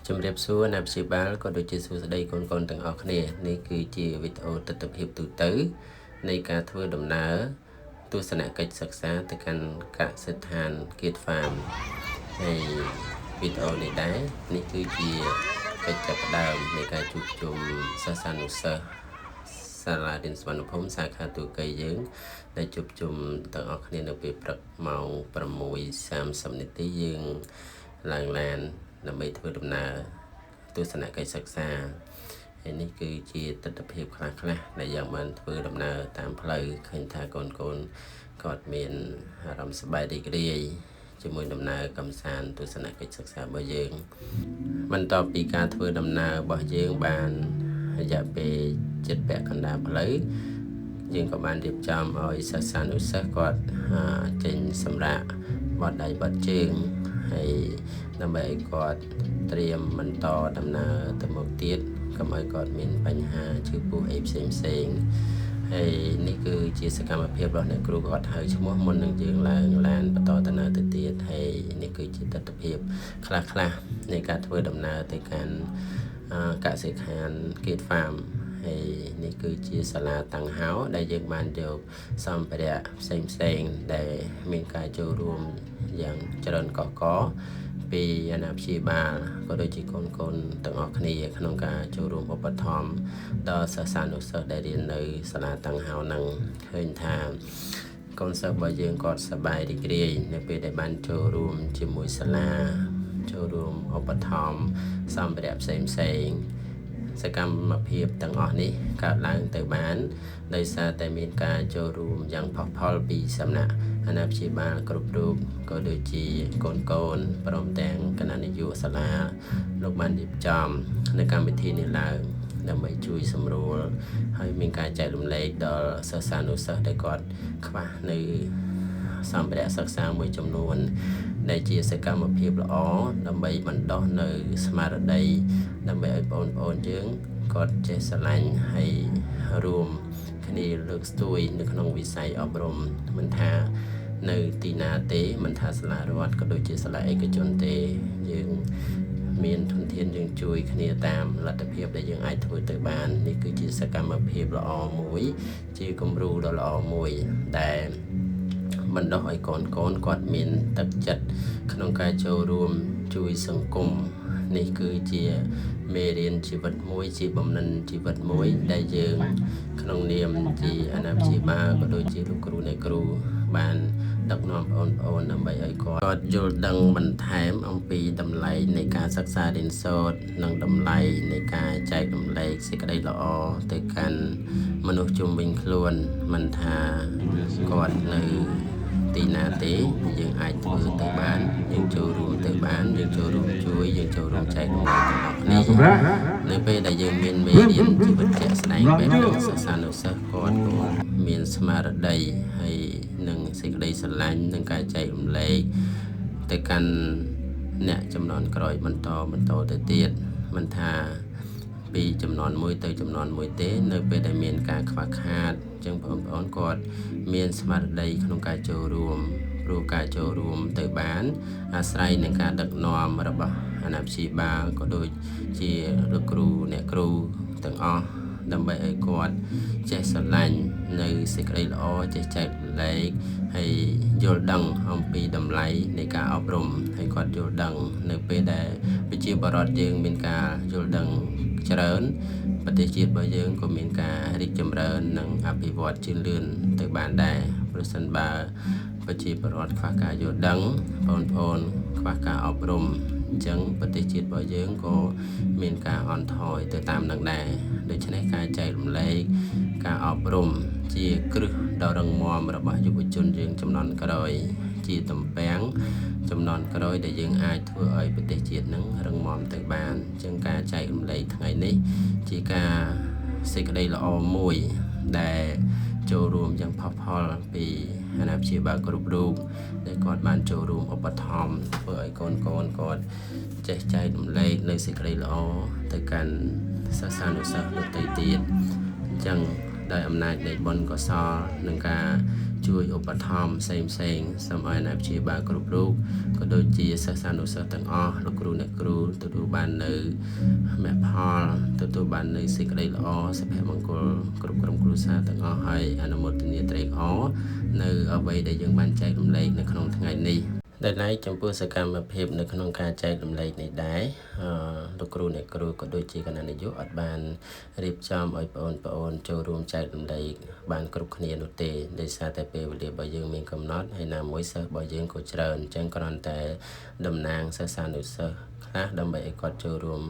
ជំរាបសួរអ្នកព្យាបាលក៏ដូចជាសួស្តីកូនៗទាំងអស់គ្នានេះគឺជាវីដេអូទិដ្ឋភាពទូទៅនៃការធ្វើដំណើរទស្សនកិច្ចសិក្សាទៅកាន់កសិដ្ឋានគៀតហ្វាមហើយវីដេអូនេះដែរនេះគឺជាកិច្ចចាប់ផ្ដើមនៃការជួបជុំសិស្សានុសិស្សសាលារៀនសុវណ្ណភូមិសាខាទូកីយើងដែលជួបជុំទាំងអស់គ្នានៅពេលព្រឹកម៉ោង6:30នាទីយើងឡើងឡានដើម្បីធ្វើដំណើរទស្សនកិច្ចសិក្សាហើយនេះគឺជាទិដ្ឋភាពខ្លះៗដែលយើងបានធ្វើដំណើរតាមផ្លូវឃើញថាកូនៗគាត់មានអារម្មណ៍សប្បាយរីករាយជាមួយដំណើរកម្សាន្តទស្សនកិច្ចសិក្សារបស់យើងបន្ទាប់ពីការធ្វើដំណើររបស់យើងបានរយៈពេលជិតពាក់កណ្ដាលផ្លូវយើងក៏បានរៀបចំឲ្យសិស្សានុសិស្សគាត់ចេញសម្រាកបត់ដៃបត់ជើងហើយដើម្បីឲ្យគាត់ត្រៀមបន្តដំណើរទៅមុខទៀតកុំឲ្យគាត់មានបញ្ហាឈឺពោះអីផ្សេងផ្សេងហើយនេះគឺជាសកម្មភាពរបស់អ្នកគ្រូគាត់ហៅឈ្មោះមុននឹងយើងឡើងឡានបន្តដំណើរទៅទៀតហើយនេះគឺជាទិដ្ឋភាពខ្លះៗនៃការធ្វើដំណើរទៅកាន់កសិដ្ឋានគៀតហ្វាមហើយនេះគឺជាសាលាតាំងហៅដែលយើងបានយកសម្ភារៈផ្សេងផ្សេងដែលមានការចូលរួមយ៉ាងច្រើនកកកពីអាណាព្យាបាលក៏ដូចជាកូនៗទាំងអស់គ្នាក្នុងការចូលរួមឧបត្ថម្ភដល់សិស្សានុសិស្សដែលរៀននៅសាលាតាំងហៅនឹងឃើញថាកូនសិស្សរបស់យើងគាត់សប្បាយរីករាយនៅពេលដែលបានចូលរួមជាមួយសាលាចូលរួមឧបត្ថម្ភសម្ភារៈផ្សេងផ្សេងសកម្មភាពទាំងអស់នេះកើតឡើងទៅបានដោយសារតែមានការចូលរួមយ៉ាងផុសផុលពីសំណាក់អាណាព្យាបាលគ្រប់រូបក៏ដូចជាកូនៗព្រមទាំងគណៈនាយកសាលាលោកបានរៀបចំនៅកម្មវិធីនេះឡើងដើម្បីជួយសម្រួលហើយមានការចែករំលែកដល់សិស្សានុសិស្សដែលគាត់ខ្វះនៅសម្ភារៈសិក្សាមួយចំនួនដែលជាសកម្មភាពល្អដើម្បីបណ្ដុះនៅស្មារតីដើម្បីឲ្យបងប្អូនយើងគាត់ចេះស្រឡាញ់ហើយរួមគ្នាលើកស្ទួយនៅក្នុងវិស័យអប់រំមិនថានៅទីណាទេមិនថាសាលារដ្ឋក៏ដូចជាសាលាឯកជនទេយើងមានធនធានយើងជួយគ្នាតាមលទ្ធភាពដែលយើងអាចធ្វើទៅបាននេះគឺជាសកម្មភាពល្អមួយជាគំរូដ៏ល្អមួយដែលបណ្ដុះឲ្យកូនៗគាត់មានទឹកចិត្តក្នុងការចូលរួមជួយសង្គមនេះគឺជាមេរៀនជីវិតមួយជាបំណិនជីវិតមួយដែលយើងក្នុងនាមជាអាណាព្យាបាលក៏ដូចជាលោកគ្រូអ្នកគ្រូបានដឹកនាំបងប្អូនដើម្បីឲ្យគាត់យល់ដឹងបន្ថែមអំពីតម្លៃនៃការសិក្សារៀនសូត្រនិងតម្លៃនៃការចែករំលែកសេចក្តីល្អទៅកាន់មនុស្សជុំវិញខ្លួនមិនថាគាត់នៅទីណាទេយើងអាចធ្វើទៅបានយើងចូលរួមទៅបានយើងចូលរួមជួយយើងចូលរួមចែករំលែកទាំងអស់គ្នា សម្រាប់ នៅពេលដែលយើងមានមេរៀនជីវិតជាក់ស្ដែងបែបនេះសិស្សានុសិស្សគាត់ក៏មានស្មារតីហើយនិងសេចក្តីស្រឡាញ់និងការចែករំលែកទៅកាន់អ្នកចំនួនក្រោយបន្តបន្តទៅទៀតមិនថាពីចំនួនមួយទៅចំនួនមួយទេនៅពេលដែលមានការខ្វះខាតអញ្ចឹងបងប្អូនគាត់មានស្មារតីក្នុងការចូលរួមព្រោះការចូលរួមទៅបានអាស្រ័យនឹងការដឹកនាំរបស់អាណាព្យាបាលក៏ដូចជាលោកគ្រូអ្នកគ្រូទាំងអស់ដើម្បីឲ្យគាត់ចេះស្រឡាញ់នៅសេចក្តីល្អចេះចែករំលែកហើយយល់ដឹងអំពីតម្លៃនៃការអប់រំហើយគាត់យល់ដឹងនៅពេលដែលប្រជាពលរដ្ឋយើងមានការយល់ដឹងច្រើនប្រទេសជាតិរបស់យើងក៏មានការរីកចម្រើននិងអភិវឌ្ឍជឿនលឿនទៅបានដែរប្រសិនបើប្រជាពលរដ្ឋខ្វះការយល់ដឹងបងប្អូនខ្វះការអប់រំអញ្ចឹងប្រទេសជាតិរបស់យើងក៏មានការអន់ថយទៅតាមនឹងដែរដូច្នេះការចែករំលែកការអប់រំជាគ្រឹះដ៏រឹងមាំរបស់យុវជនយើងចំនួនក្រោយជាតំពាំងចំនួនក្រោយដែលយើងអាចធ្វើឲ្យប្រទេសជាតិនឹងរឹងមាំទៅបានអញ្ចឹងការចែករំលែកថ្ងៃនេះជាការសេចក្តីល្អមួយដែលចូលរួមយ៉ាងផុសផុលពីអាណាព្យាបាលគ្រប់រូបដែលគាត់បានចូលរួមឧបត្ថម្ភធ្វើឲ្យកូនៗគាត់ចេះចែករំលែកនៅសេចក្តីល្អទៅកាន់សិស្សានុសិស្សដទៃទៀតអញ្ចឹងដោយអំណាចនៃបុណ្យកុសលនិងការជួយឧបត្ថម្ភផ្សេងផ្សេងសូមឲ្យអាណាព្យាបាលគ្រប់រូបក៏ដូចជាសិស្សានុសិស្សទាំងអស់លោកគ្រូអ្នកគ្រូទទួលបាន បាននៅមគ្គផលទទួលបាននៅសេចក្តីល្អសុភមង្គលគ្រប់ក្រុមគ្រួសារទាំងអស់ហើយអនុមោទនាត្រេកអរនៅអ្វីដែលយើងបានចែករំលែកនៅក្នុងថ្ងៃនេះដែលឡែកចំពោះសកម្មភាពនៅក្នុងការចែករំលែកនេះដែរអឺលោកគ្រូអ្នកគ្រូក៏ដូចជាគណៈនាយកអត់បានរៀបចំឲ្យបងប្អូនចូលរួមចែករំលែកបានគ្រប់គ្នានោះទេដោយសារតែពេលវេលារបស់យើងមានកំណត់ហើយណាមួយសិស្សរបស់យើងក៏ច្រើនអញ្ចឹងគ្រាន់តែតំណាងសិស្សានុសិស្សខ្លះដើម្បីឲ្យគាត់ចូលរួម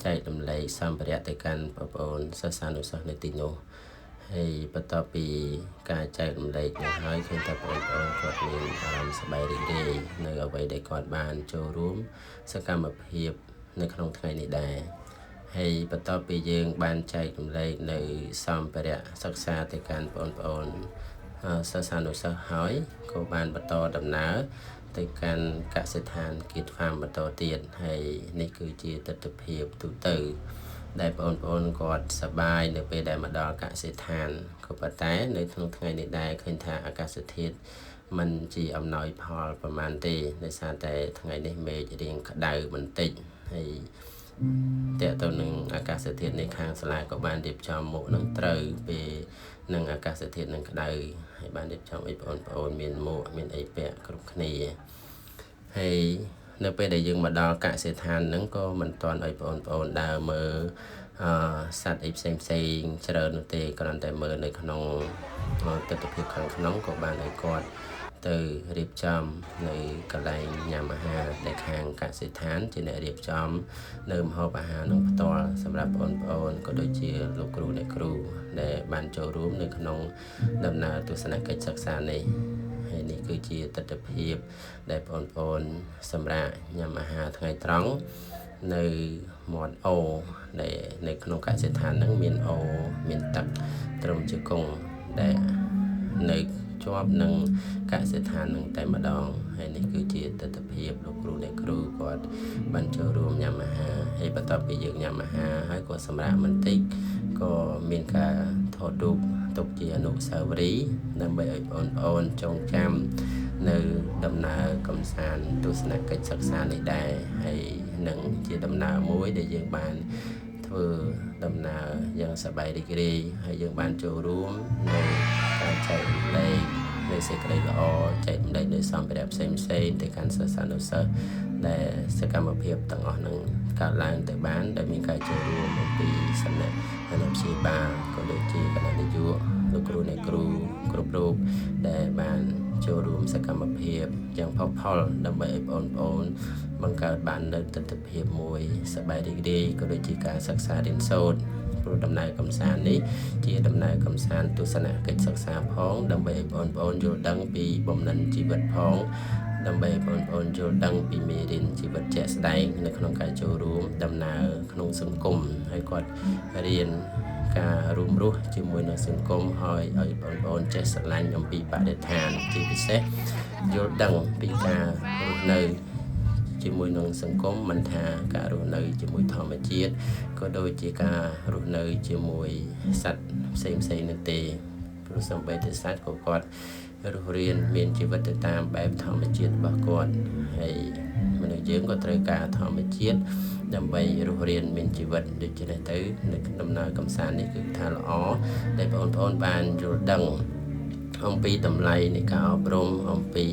ចែករំលែកសម្ភារៈទៅកាន់បងប្អូនសិស្សានុសិស្សនៅទីនោះហើយបន្ទាប់ពីការចែករំលែកនេះហើយឃើញថាបងប្អូនគាត់មានអារម្មណ៍សប្បាយរីករាយនៅអ្វីដែលគាត់បានចូលរួមសកម្មភាពនៅក្នុងថ្ងៃនេះដែរហើយបន្ទាប់ពីយើងបានចែករំលែកនៅសម្ភារៈសិក្សាទៅកាន់បងប្អូនសិស្សានុសិស្សហើយក៏បានបន្តដំណើរទៅកាន់កសិដ្ឋានគៀតហ្វាមបន្តទៀតហើយនេះគឺជាទិដ្ឋភាពទូទៅដែលបងប្អូនគាត់សប្បាយនៅពេលដែលមកដល់កសិដ្ឋានក៏ប៉ុន្តែនៅក្នុងថ្ងៃនេះដែរឃើញថាអាកាសធាតុมันជាអំណោយផលប្រហែលទេដោយសារតែថ្ងៃនេះមេឃរៀងក្តៅបន្តិចហើយតើទៅនឹងអាកាសធាតុនេះខាងសាលាក៏បានរៀបចំមុខនឹងត្រូវពេលនឹងអាកាសធាតុនឹងក្តៅហើយបានរៀបចំឲ្យបងប្អូនមានមួកមានអីពាក់គ្រប់គ្នាហើយនៅពេលដែលយើងមកដល់កសិដ្ឋានហ្នឹងក៏មិនទាន់ឲ្យបងប្អូនដើរមើលអសត្វអីផ្សេងផ្សេងច្រើននោះទេគ្រាន់តែមើលនៅក្នុងទិដ្ឋភាពខាងក្នុងក៏បានឲ្យគាត់ទៅរៀបចំនៅកន្លែងញ៉ាំអាហារដែលខាងកសិដ្ឋានជាអ្នករៀបចំនៅម្ហូបអាហារនឹងផ្ទាល់សម្រាប់បងប្អូនក៏ដូចជាលោកគ្រូអ្នកគ្រូដែលបានចូលរួមនៅក្នុងដំណើរទស្សនកិច្ចសិក្សានេះហើយនេះគឺជាទិដ្ឋភាពដែលបងប្អូនសម្រាប់ញ៉ាំអាហារថ្ងៃត្រង់នៅមាត់អូដែលនៅក្នុងកសិដ្ឋានហ្នឹងមានអូមានទឹកត្រឹមជង្គង់ដែលនៅជាប់នឹងកសិដ្ឋាននឹងតែម្ដងហើយនេះគឺជាទិដ្ឋភាពលោកគ្រូអ្នកគ្រូគាត់បានចូលរួមញ៉ាំអាហារហើយបន្ទាប់ពីយើងញ៉ាំអាហារហើយក៏សម្រាកបន្តិចក៏មានការថតរូបទុកជាអនុស្សាវរីយ៍ដើម្បីឲ្យបងប្អូនចងចាំនៅដំណើរកំសាន្តទស្សនកិច្ចសិក្សានេះដែរហើយនឹងជាដំណើរមួយដែលយើងបានធ្វើដំណើរយ៉ាងសប្បាយរីករាយហើយយើងបានចូលរួមនៅការចែករំលែកនៅសេចក្តីល្អចែករំលែកនៅសម្ភារៈផ្សេងផ្សេងទៅកាន់សិស្សានុសិស្សដែលសកម្មភាពទាំងអស់នឹងកើតឡើងទៅបានដែលមានការចូលរួមអំពីសំណាក់អាណាព្យាបាលក៏ដូចជាគណៈនាយកលោកគ្រូអ្នកគ្រូគ្រប់រូបដែលបានចូលរួមសកម្មភាពយ៉ាងផុសផុលដើម្បីឲ្យបងប្អូនបង្កើតបាននៅទិដ្ឋភាពមួយសប្បាយរីករាយក៏ដូចជាការសិក្សារៀនសូត្រព្រោះដំណើរកំសាន្តនេះជាដំណើរកំសាន្តទស្សនកិច្ចសិក្សាផងដើម្បីឲ្យបងប្អូនយល់ដឹងពីបំណិនជីវិតផងដើម្បីឲ្យបងប្អូនយល់ដឹងពីមេរៀនជីវិតជាក់ស្ដែងនៅក្នុងការចូលរួមដំណើរក្នុងសង្គមហើយគាត់រៀនការរួមរស់ជាមួយនឹងសង្គមហើយឲ្យបងប្អូនចេះស្រឡាញ់អំពីបរិស្ថានជាពិសេសយល់ដឹងពីការរស់នៅជាមួយនឹងសង្គមមិនថាការរស់នៅជាមួយធម្មជាតិក៏ដូចជាការរស់នៅជាមួយសត្វផ្សេងផ្សេងនោះទេព្រោះសូម្បីតែសត្វក៏គាត់រស់រានមានជីវិតទៅតាមបែបធម្មជាតិរបស់គាត់ហើយមនុស្សយើងក៏ត្រូវការធម្មជាតិដើម្បីរស់រានមានជីវិតដូច្នេះទៅនៅដំណើរកំសាន្តនេះគឺថាល្អដែលបងប្អូនបានយល់ដឹងអំពីតម្លៃនៃការអប់រំអំពី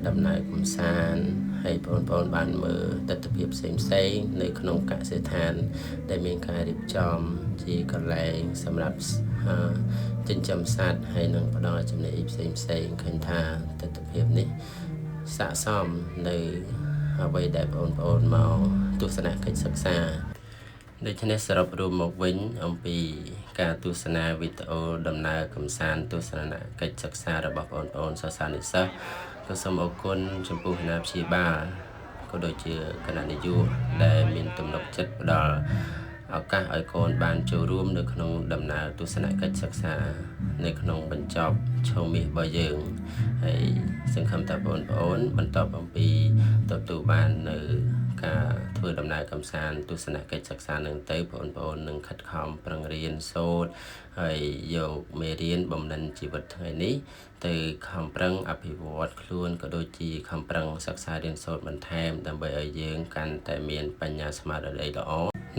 ដំណើរកំសាន្តហើយបងប្អូនបានមើលទិដ្ឋភាពផ្សេងផ្សេងនៅក្នុងកសិដ្ឋានដែលមានការរៀបចំជាកន្លែងសម្រាប់ចិញ្ចឹមសត្វហើយនឹងផ្ដល់ចំណីផ្សេងផ្សេងឃើញថាទិដ្ឋភាពនេះស័ក្តិសមនៅអ្វីដែលបងប្អូនមកទស្សនកិច្ចសិក្សាដូច្នេះសរុបរួមមកវិញអំពីការទស្សនាវីដេអូដំណើរកំសាន្តទស្សនកិច្ចសិក្សារបស់បងប្អូនសិស្សានុសិស្សក៏សូមអរគុណចំពោះអាណាព្យាបាលក៏ដូចជាគណៈនាយកដែលមានទំនុកចិត្តផ្ដល់ឱកាសឲ្យកូនបានចូលរួមនៅក្នុងដំណើរទស្សនកិច្ចសិក្សានៅក្នុងបញ្ចប់ឆមាសរបស់យើងហើយសង្ឃឹមថាបងប្អូនបន្ទាប់អំពីទទួលបាននៅ ការធ្វើដំណើរកម្សាន្តទស្សនកិច្ចសិក្សានឹងទៅបងប្អូននឹងខិតខំប្រឹងរៀនសូត្រហើយយកមេរៀនបំណិនជីវិតថ្ងៃនេះទៅខំប្រឹងអភិវឌ្ឍខ្លួនក៏ដូចជាខំប្រឹងសិក្សារៀនសូត្របន្ថែមដើម្បីឲ្យយើងកាន់តែមានបញ្ញាស្មារតីល្អ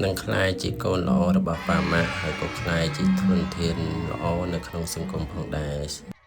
និងក្លាយជាកូនល្អរបស់ប៉ាម៉ាក់ហើយក៏ក្លាយជាធនធានល្អនៅក្នុងសង្គមផងដែរ។